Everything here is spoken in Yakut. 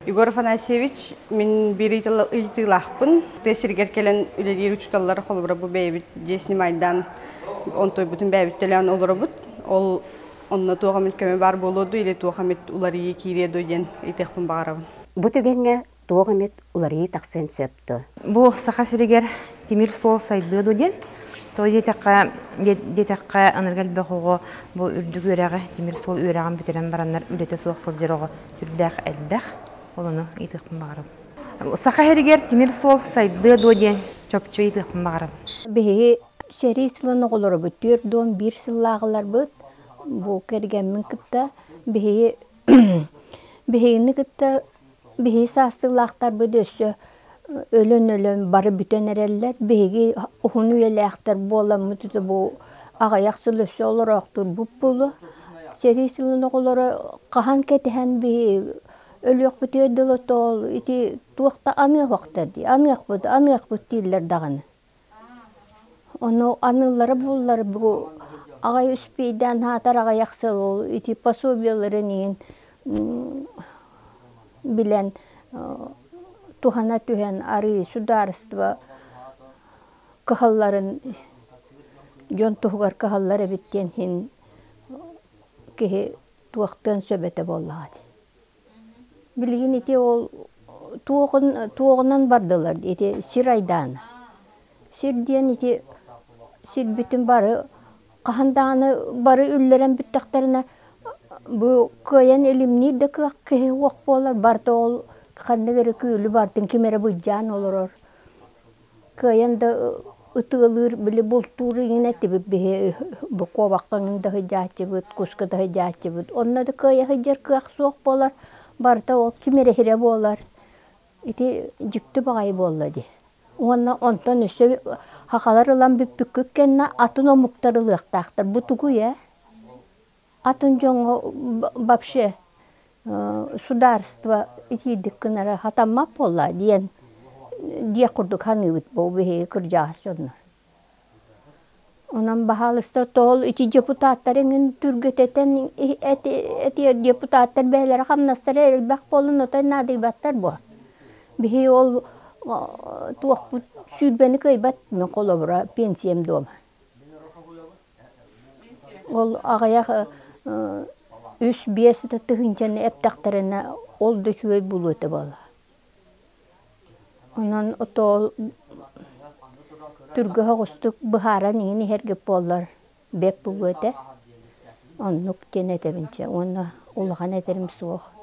Егор Афанасьевич, мин биир ыйытыылаахпын. Тыа сиригэр кэлэн үлэлиир учууталлар холобура бу бэйэбит дьиэ снимайдаан онтуйбутун бэйэбит төлөөн олоробут. Ол онно туох эмит көмө баар буолуо дуу или туох эмит уларыйыы киириэ дуу диэн ыйытыахпын баҕарабын. Бу түгэҥҥэ туох эмит уларыйыы тахсыан сөп дуо? Бу Саха сиригэр тимир суол сайдыа дуо диэн Тоҕо диэтэххэ, диэтэххэ аныгы элбэх оҕо бу үрдүк үөрэҕи, тимир суол үөрэҕин бүтэрэн бараннар үлэтэ суох сылдьар оҕо сүрдээх элбэх. Ол ону ыйытыахпын баҕарабын. Саха сиригэр тимир суол сайдыа дуо диэн чопчу ыйытыахпын баҕарабын. Биһиги сэрии сылын оҕолоробут 41 сыллааҕыларбыт бу кэргэммин кытта биһиги биһигини кытта Биһиги саастыылаахтарбыт өссө өлөн-өлөн бары бүтэн эрэллэр. Биһиги уһун үйэлээхтэр буоламмыт бу аҕыйах сыл өссө олороохтуурбут буолуо. Сэрии сылын оҕолоро хаһан кэтэһэн биһи өлүөхпүтүгэр дылы тоол ити туох да аныахтар дии, аныахпыт, аныахпыт дииллэр даҕаны. Ону аныыллара буоллар бу аҕай үспүйдээн аһаатар аҕыйах сыл ол ити пособиеларын иһин билэн туһана түһэн арыы судаарыстыба кыһалларын дьон туһугар кыһаллар эбит диэн иһин киһи туохтуон сөп этэ буоллаҕа дии. Билигин ити ол туоҕун туоҕунан бардылар ити сир айдаана. Сир диэн ити сирбитин бары хаһан даҕаны бары үллэрэн бүттэхтэринэ бу кыайан илимниир да кыах киһи уох буолар барыта ол ханнык эрэ күөлү барытын ким эрэ былдьаан олорор. Кыайан да ытыалыыр, били бултуур иҥин этибит биһи бу куобахха иҥин да сылдьааччыбыт, куска да сылдьааччыбыт. Онно да кыайа сылдьар кыах суох буолар, барыта ол ким эрэ иһирэ буолар. Ити дьикти баҕайы буолла дии. Уонна онтон өссө сахалар ылан бүппүккүт кэннэ атын омуктар ылыахтаахтар. Бу тугуй ээ? Атын дьоҥҥо вообще судаарыстыба итиирдик гынара сатаммат буолла диэн диэх курдук саныыбыт бу биһиги кырдьаҕас дьоннор. Онон баһаалыста тоол ити депутаттар эҥин түргэтэтэн эти депутаттар бэйэлэрэ хамнастара элбэх буолан отой наадыйбаттар буо. Биһи ол туохпут сүүрбэни кыайбат мин холобура пенсиям дома. Ол аҕыйах үс-биэс да тыһыынчаны эптэхтэринэ ол да үчүгэй буолуо этэ буолла. Онон отоол түргэ соҕустук быһааран иҥин иһэргит буоллар бэрт буолуо этэ. Оннук диэн этэбин чэ уонна улахан этэрим суох.